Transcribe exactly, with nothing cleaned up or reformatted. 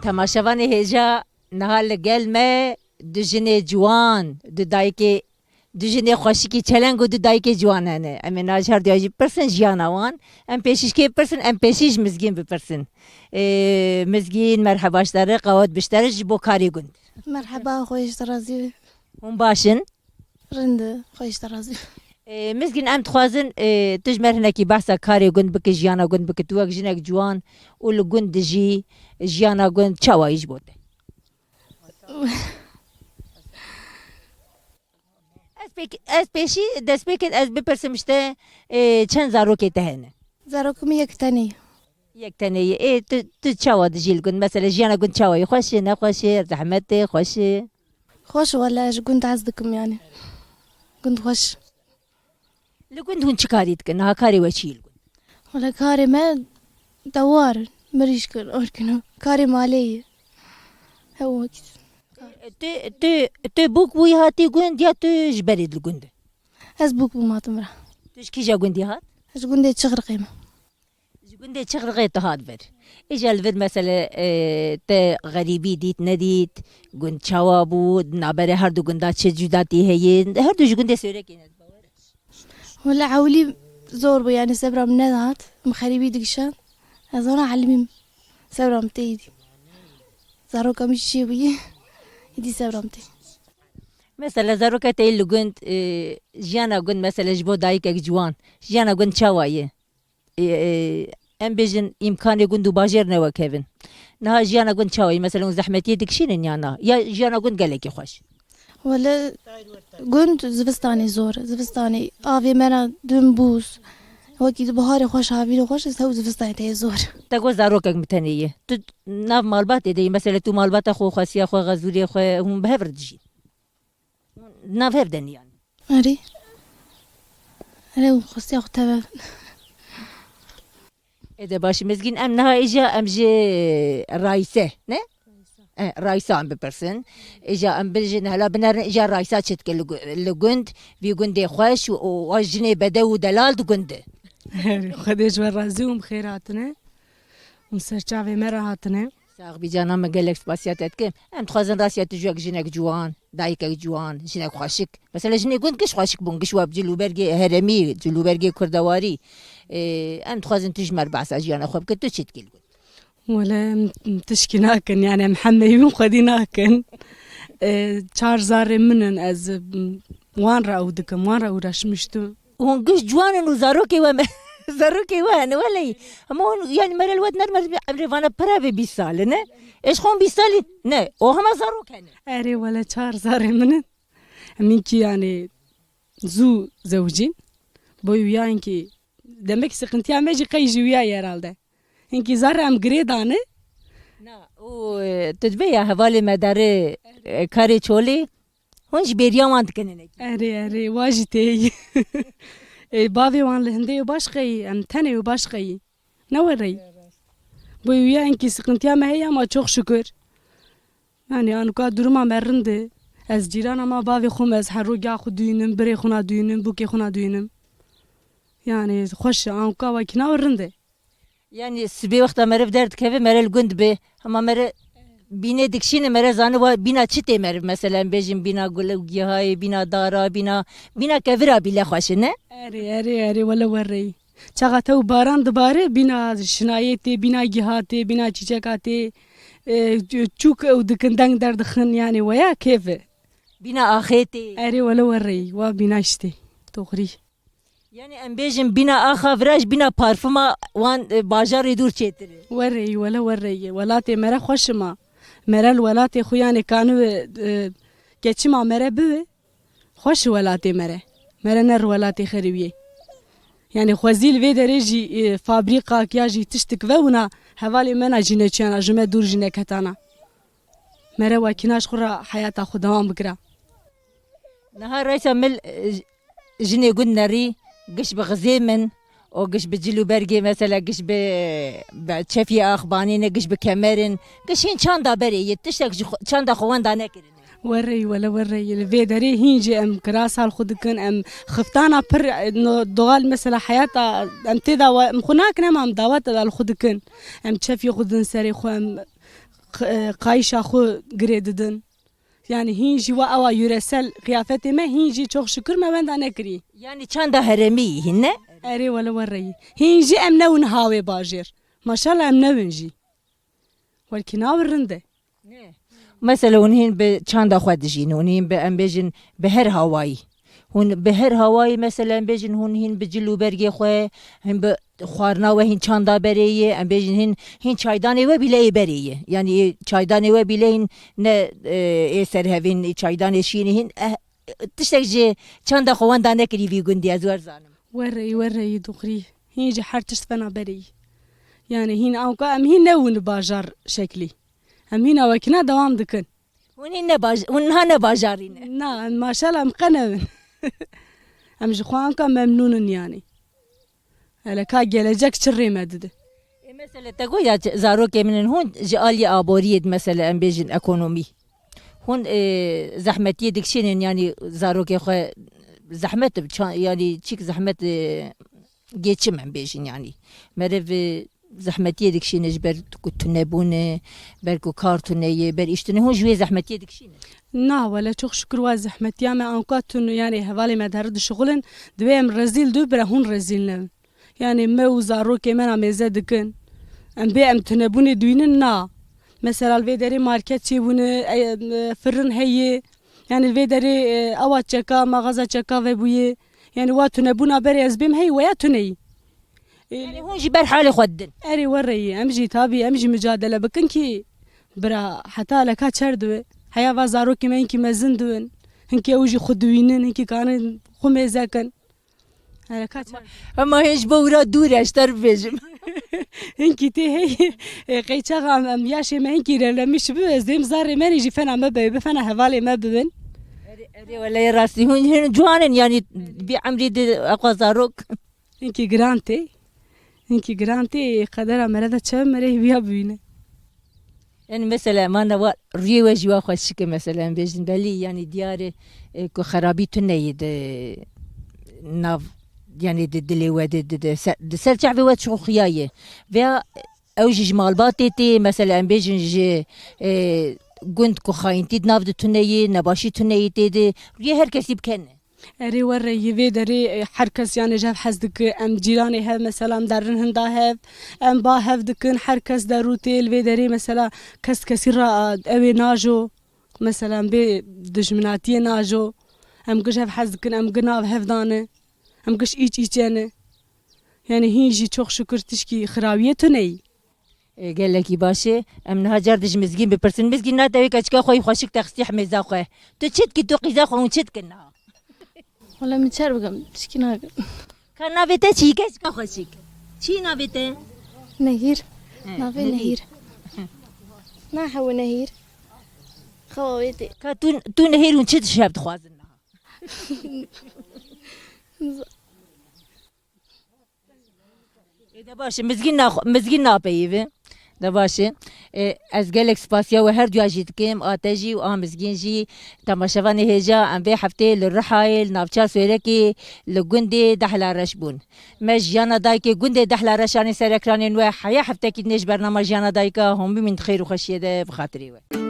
Temaşevanê hêja, niha li gel me du jinê ciwan, du dayikê, du jinê xweşikî çeleng û du dayikê ciwan hene. Em ê niha ji her duya jî bipirsin jiyana wan. Em pêşî ji kê bipirsin? Em pêşî ji Mizgîn bipirsin. Ê, Mizgîn, merheba ji te re, qewet bi ji te re ji bo karê gund. Merheba, xwe ji te razî be. Hûn baş in? Rind e, xwe ji te razî be. Ê, Mizgîn, em dixwazin, ê, tu ji me re hinekî behsa karê gund bike, jiyana gund bike. Tu wek jinek ciwan û li gund dijî, jiyana gund çawa ye ji bo te? Ez pêk-, ez pêşî destpêkê ez bipirsim ji te, ê, çend zarokê te hene? Zarokê min yek tenê ye. Yek tenê ye. Ê, tu, tu çawa dijî li gund? Mesela jiyana gund çawa ye? Xweş e, nexweş e, zehmet e, xweş e? Xweş e wele, ez ji gund hez dikim yani. Gund xweş. Li gund hûn çi karî dikin? Niha karê we çi ye li gund? Wele karê me dewar in, mirîşk in, orkin in. Karê malê ye. Hew wekî. Tu, tu, tu bûk bûyî hatî gund ya tu ji berê li gund î? Ez bûk bûm hatim vira. Tu ji kîja gundî hat? Ez ji gundê Çixriqê me. Ji gundê Çixriqê tu hat vir. Îja li vir mesele, e, te xerîbî dît nedît, gund çawa bû, di navberê her du gunda çi cudatî heye? Her du ji gundê Sêwrekê ne. Wele ewilî zor bû, yani sebra min nedihat, min xerîbî dikişand. Ez ana elimîm, sebra min tê îdî. Zaroka min çê bûyî, îdî sebra min tê. Mesela zaroka te yê li gund, e, jiyana gund mesela ji bo dayikek ciwan, jiyana gund çawa ye? E, e, em bêjin îmkanê gund û bajêr ne wek hev in. Niha jiyana gund çawa ye? Mesela hûn zehmetiyê dikişînin ya na? Ya jiyana gund gelekî xweş? Wele gund zivistanê zor e. Zivistanê avê me re dûn bûz. Wekî di biharê xweş havînê xweş e, ew zivistanê tê zor. Te got zarokek min tenê ye. Tu nav malbatê de yî. Mesela tu malbata xwe, xwesiya xwe, xezûrê xwe, hûn bi hev re dijîn. Nav hev de niyan. Erê. Erê, hûn xwestiya xwe teve. Ê de baş, Mizgîn, em niha îja em ji Rayse, ne? E, Raysa em bipirsin. Îja em bijin, hela binerin, îja Raysa çi dike li gu-, li gund, vî gundê xweş û, û, û jinê bedew û delal di gund de. Erê, Xwedê ji we razî û bi xêr hatine. Hûn ser çavê me re hatine. Sax bî cana me, gelek spasiya te dikim. Em dixwazin rastiya tu ji wek jinek ciwan, dayikek ciwan, jinek xweşik. Mesela jinê gund giş xweşik bûn, giş wa bi cilûbergê heremî, cilûbergê kurdewarî. Ê, em dixwazin tu ji me re behsa jiyana xwe bike, tu çi dikî li gund? Wele em tişkî nakin, yani em hemeyî wî xwedî nakin. Ê, çar zarê min in, ez, wan re ew dikim, wan re uğraşmıştım. Hûn giş ciwan in û zarokê we me-, zarokê we hene weleyî. Hema hûn, yani, mere li we dinerim, emrê vana pira vê bîst sal e, ne? Ê ji xwe hûn bîst salî, ne, o hema zarok hene. Erê, wele çar zarê min in. Em hinkî, yani, zû zewicîn. Boy wîya hinkî demek sıkıntıya me jî qey jî wîya ye herhalde. Hinkî zar em girê dane. Na, û, e, tu dibê ya hevalê me derê, e, karê çolê. Hûn ji bêriya wan dikin hinekî. Erê, erê, wa jî tê. Ê, bavê wan li hindê yo başqeyî, em tenê yo başqeyî. Ne wereyî. Bo wîya enkî sıkıntıya me heye ama çok şükür. Yani anka duruma me rind e. Ez cîrana ma bavê xwe me ez her ro giya xwe duyînim, birê xwe na duyînim, bûkê xwe na duyînim. Yani xweş e, anka wekî na rind e. Yani sibê wexta meriv derdikeve mere li gund bê. Hema mere bînê dikişîne mere zane wa bîna çi tê meriv. Mesela em bêjin bîna gul û gihayê, bîna dara, bîna, bîna kevira bîle xweş e, ne? Erê, erê, erê, wele wereyî. Çaxa tew baran dibare, bîna şinayê tê, bîna giha tê, bîna çîçeka tê, e, çûk ew dikin, deng derdixin, yani weya kêf e. Bîna axê tê. Erê, wele wereyî, wa bîna işte. Toxrî. Yani em bêjin bîna axa vira ji bîna parfuma wan, e, bajarê dûr çêtir e. Wereyî, wele wereyî. Welatê mere xweş ima. Mere li welatê xwe yani kanive, e, geçima mere bibe. Xweş e welatê mere. Mere ne welatê xerîbiyê. Yani xwezî li vê derê jî, e, fabrîqak ya jî tiştik ve wina hevalê me na jî neçiyana, ji me dûr jî neketana. Mere wekîna ji xwe re heyata xwe dewam bikira. Niha reysa mil, e, jinê gund nerî, giş bi xizê min, û giş bi cil û bergê, mesela giş bi, bi çefiyê axbanî ne, giş bi kemerin, giş hîn çanda berê yê, tiştek ji xwe, çanda xwe wenda nekirine. Wereyî, wele wereyî, li vê derê hîn jî em kirasa li xwe dikin, em xiftana pir, e, no, doğal mesela heyata em tê de wa, em xwe nakin, em, em daweta de li xwe dikin. Em çefiyê xwe din serê xwe, em q-, e, qayîşa xwe girê didin. Yani hîn jî wa ewa yöresel qiyafetê me hîn jî çok şükür me wenda nekirî. Yani çanda herêmî hîn ne? Erê wele wereyî. Hîn jî em newin hawê bajêr. Maşallah em newin jî. Welkî navin rind e. Mesela hûn hîn bi çanda xwe dijîn, hûn hîn bi, em bêjin, bi her hawayî. Hûn bi her hawayî, mesela em bêjin, hûn hîn bi cil û bergê xwe, hîn bi xwarina we hîn çanda berê ye, em bêjin hîn, hîn çaydanê we bîle ê berê ye. Yanî ê çaydanê we bîle hîn ne, e, ê serhevîn, ê çaydanê şînê hîn, eh, tiştek ji çanda xwe wenda nekirî vî gundî, ez wer zanim. Wereyî, wereyî, doxrî. Hîn jî her tişt fena bereyî. Yani hîn awka em hîn newin bajar şeklî. Em hîna wekîna dewam dikin. Hûn hîn ne baj-, hûn niha ne bajarî ne? Na, em maşallah em qe newin. Em ji xwe anka memnûn in yanî. Hele ka gelecek çi rê me dide. Ê, mesela te got ya ç-, zarokê min in hûn ji aliyê aboriyê di, mesela em bêjin ekonomî. Hûn, ê, zehmetiyê dikişînin, yanî zarokê xwe zehmet, ça-, yanî çîk zehmet, ê, geçim em bêjin yanî. Meriv, ê, zehmetiyê dikişîne ji ber ku tunebûne, ber ku kar tune ye, ber îş tune, hûn ji wê zehmetiyê dikişîne? Na, wele çok şükür wa zehmetiya me anka tune, yani hevalê me deri dişixulin, divê em rezîl dû, bira hûn rezîl nebin. Yani me û zarokê me na mêze dikin. Em bê em tunebûnê dûynin, na. Mesela li vê derê market çêbûne, e, e, firin heye. Yani li vê derê, e, ewa çeka, maxaza çeka vebûye. Yani wa tunebûna berê ez bêm hey, weya tuneyî. Ê, Yani hûn jî ber halê xwe didin. Erê wereyî, em jî tabî, em jî mücadele bikin kî bira heta leka çer dibe. Heya va zarokê me hinkî mezin dibin. Hinkî ew jî xwe diwînin, hinkî kanin xwe mêze kin. Leka çer. Hema hê ji bo wira dûr e, ji te re bibêjim. Hinkî tê hey, ê, qey çaxa em, em yaşê me hinkî revlemiş bibe, ez dêm zarê me jî fena me be, bi fena hevalê me bibin. Erê, erê, welê rastî hûn, hûn ciwan in, yanî bi emrî di eqwa zarok. Hinkî giran tê. Hinkî giran tê, qedera mere de çawe mere hêviya bibîne. Yani mesela, manda wa rûyê we jî wa xweşik e, mesela, em bêjin belî, yani diyar e, e, ku xerabî tune ye di nav, yani di dilê we, di, di, di ser, di ser çavê we çoxiya ye. Veya ew jî ji malbatê tê, mesela, em bêjin ji, e, gund ku xayîntî di nav di tune ye, nebaşî tune ye tê de, rûyê her kesî bikene. Erê were yê vê derê, e, her kes yani ji hev hez dike, em cîranê hev mesela em derin hinda hev, em ba hev dikin, her kes derû tê li vê derê mesela kes kesî ra, ew ê najo, mesela em bê dijminatiyê najo, em giş hev hez dikin, em gi nav hev dane, em giş îç îçene. Yani hîn jî çok şükür tişkî xirawiyê tuneyî. E, gelekî baş e. Em niha car dij Mizgîn bipirsin. Mizgîn, na te wê keçika xwe yî xweşik te xistî hemêza xwe. Tu çi dikî, tu qîza xwe hûn çi dikin niha? Wala min çer bikim, tişkî nakim. Ka navê te çi yî keçika xweşik? Çi yî navê te? Nehîr. He, Navê Nehîr. Nehîr. Na hewe Nehîr. Xewa wê tê. Ka tu, tu Nehîr hûn çi şev dixwazin niha? Ê, de baş e, Mizgîn nax-, Mizgîn napeyivî. De baş e. Ê, ez gelek spasiya we her duya jî dikim, a te jî û a Mizgîn jî. Temaşevanê hêja, em vê hefteyê li Rihayê, li navça Soyrekê, li gundê Dehla Reş bûn. Me jiyana dayikê gundê Dehla Reş anî ser ekranên we. Heya heftekî dinê ji bernama Jiyana Dayika, hûn bimîn di xêr û xweşiyê de, bi xatirê we.